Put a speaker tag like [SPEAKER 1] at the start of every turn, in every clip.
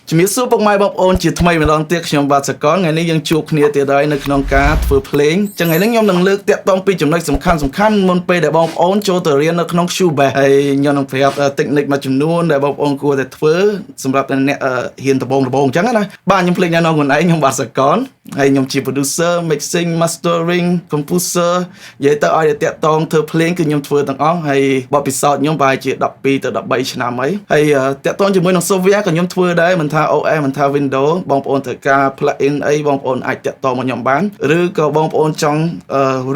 [SPEAKER 1] ជំរាបសួរពុកម៉ែបងប្អូនជាថ្មីម្ដងទៀតខ្ញុំបាទសកលថ្ងៃនេះយើងជួបគ្នាទៀតហើយនៅក្នុងការធ្វើភ្លេងចឹងថ្ងៃនេះខ្ញុំនឹងលើកតាក់ទងពីចំណុចសំខាន់សំខាន់មុនពេលដែលបងប្អូនចូលទៅរៀននៅក្នុង Cubase ហើយខ្ញុំនឹងប្រាប់ technique មួយចំនួនដែលបងប្អូនគួរតែធ្វើសម្រាប់តែអ្នករៀនដំបូងដំបូងចឹងណាបាទខ្ញុំភ្លេចណែនាំខ្លួនឯងខ្ញុំបាទសកលហើយខ្ញុំជា producer, mixing, mastering, composer និយាយទៅឲ្យតែតាក់ទងធ្វើភ្លេងគឺខ្ញុំធ្វើទាំងអស់ហើយបទពិសោធន៍ខ្ញុំប្រហែលជា12ទៅ13ឆ្នាំហើយហើយតាក់ទងជាមួយនឹង software ក៏ខ្ញុំធ្វើដែរមិនថា OS មិនថា Windows បងប្អូនត្រូវការ plugin អីបងប្អូនអាចតាក់ទងមកខ្ញុំបានឬក៏បងប្អូនចង់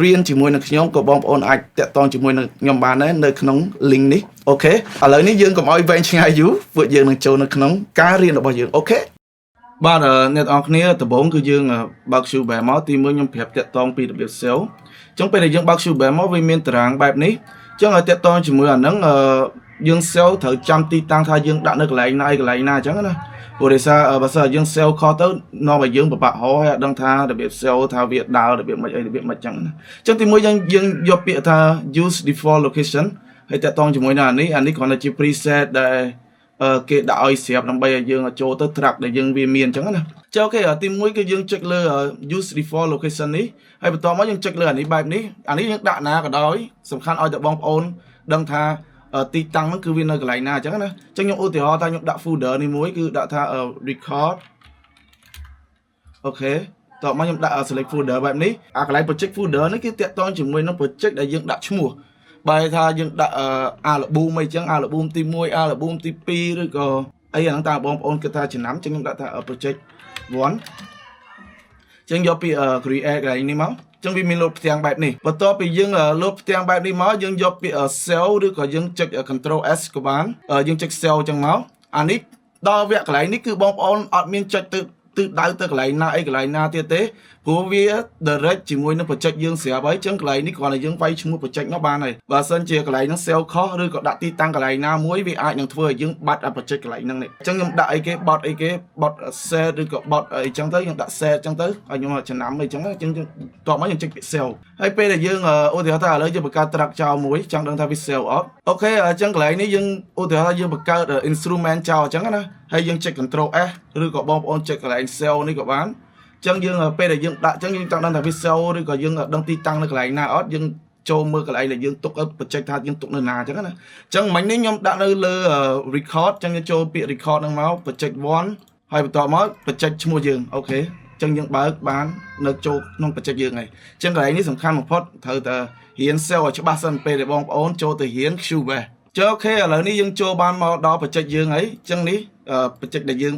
[SPEAKER 1] រៀនជាមួយនឹងខ្ញុំក៏បងប្អូនអាចតាក់ទងជាមួយនឹងខ្ញុំបានដែរនៅក្នុង link នេះOK ឥឡូវនេះយើងកុំឲ្យវែងឆ្ងាយយូរពួកយើងនឹងចូលនៅក្នុងការរៀនរបស់យើង OK បាទអ្នកទាំងអស់គ្នាដំបូងគឺយើងបើក Cubase មកទីមួយខ្ញុំប្រាប់តាក់ទងពីរបៀប save អញ្ចឹងពេលដែលយើងបើក Cubase មកវាមានតារាងបែបនេះអញ្ចឹងឲ្យតាក់ទងជាមួយអាហ្នឹងយើង save ត្រូវចាំទីតាំងថាយើងដាក់នៅកន្លែងណាអីកន្លែងណាអញ្ចឹងណាព្រោះដោយសារបើសិនយើង save ខុសទៅនាំឲ្យយើងពិបាករកហើយអត់ដឹងថារបៀប save ថាវាដើររបៀបម៉េចអីរបៀបម៉េចអញ្ចឹងណាអញ្ចឹងទីមួយយើងយើងយកពាក្យថា use default location ហើយតាក់ទងជាមួយនឹងអានេះអានេះគ្រាន់តែជា preset ដែលគេដាក់ឲ្យស្រាប់ដើម្បីឲ្យយើងចូលទៅ track ដែលយើងវាមានអញ្ចឹងណាចុះOK ទីមួយគឺយើងចុចលើ use default location នេះហើយបន្ទាប់មកយើងចុចលើអានេះបែបនេះអានេះយើងដាក់ណាក៏ដោយសំខាន់ឲ្យតែបងប្អូនដឹងថាទីតាំងហ្នឹងគឺវានៅកន្លែងណាអញ្ចឹងណាអញ្ចឹងខ្ញុំឧទាហរណ៍ថាខ្ញុំដាក់ folder នេះមួយគឺដាក់ថា record OK តោះមកខ្ញុំដាក់ select folder បែបនេះអាកន្លែង project folder នេះគឺតាក់ទងជាមួយនឹង project ដែលយើងដាក់ឈ្មោះបែរថាយើងដាក់ album អីចឹង album ទី1 album ទី2ឬក៏អីអាហ្នឹងតើបងប្អូនគិតថាចំណាំចឹងខ្ញុំដាក់ថា project 1ចឹងយកពី create កន្លែងនេះមកចឹងវាមានលោតផ្ទាំងបែបនេះបន្ទាប់ពីយើងលោតផ្ទាំងបែបនេះមកយើងយកពាក្យ save ឬក៏យើងចុច control S ក៏បានយើងចុច save ចឹងមកអានេះដល់វគ្គកន្លែងនេះគឺបងប្អូនអត់មានចុចទៅទិសដៅទៅកន្លែងណាអីកន្លែងណាទៀតទេព្រោះវា direct ជាមួយនឹង project យើងស្រាប់ហើយចឹងកន្លែងនេះគ្រាន់តែយើងវាយឈ្មោះ project នោះបានហើយបើសិនជាកន្លែងហ្នឹង save ខុសឬក៏ដាក់ទីតាំងកន្លែងណាមួយវាអាចនឹងធ្វើឲ្យយើងបាត់អា project កន្លែងហ្នឹងនេះអញ្ចឹងខ្ញុំដាក់អីគេបត់អីគេបត់ set ឬក៏បត់អីចឹងទៅខ្ញុំដាក់ set ចឹងទៅឲ្យខ្ញុំចំណាំអីចឹងអញ្ចឹងតោះមកយើងចុចពាក្យ save ហើយពេលដែលយើងឧទាហរណ៍ថាឥឡូវយើងបង្កើត track ចោលមួយចង់ដឹងថាវា save អត់OK អញ្ចឹងកន្លែងនេះយើងឧទាហរណ៍ថាយើងបង្កើត instrument ចោលអញ្ចឹងណាហើយយើងចុច control S ឬក៏បងប្អូនចុចកន្លែង save នេះក៏បានអញ្ចឹងយើងពេលដែលយើងដាក់អញ្ចឹងយើងចង់ដឹងថាវា save ឬក៏យើងដឹងទីតាំងនៅកន្លែងណាអត់យើងចូលមើលកន្លែងដែលយើងទុក project ថាយើងទុកនៅណាអញ្ចឹងណាអញ្ចឹងមិញនេះខ្ញុំដាក់នៅលើ record អញ្ចឹងយើងចូលពាក្យ record ហ្នឹងមក project 1ហើយបន្ទាប់មក project ឈ្មោះយើង OK អញ្ចឹងយើងបើកបាននៅចូលក្នុង project យើងហើយអញ្ចឹងកន្លែងនេះសំខាន់បំផុតត្រូវតែរៀន save ឲ្យច្បាស់សិនពេលដែលបងប្អូនចូលទៅរៀន Cubase ចុះOK ឥឡូវនេះយើងចូលបានមកដល់ project យើងហើយអញ្ចឹងនេះ project ដែលយើង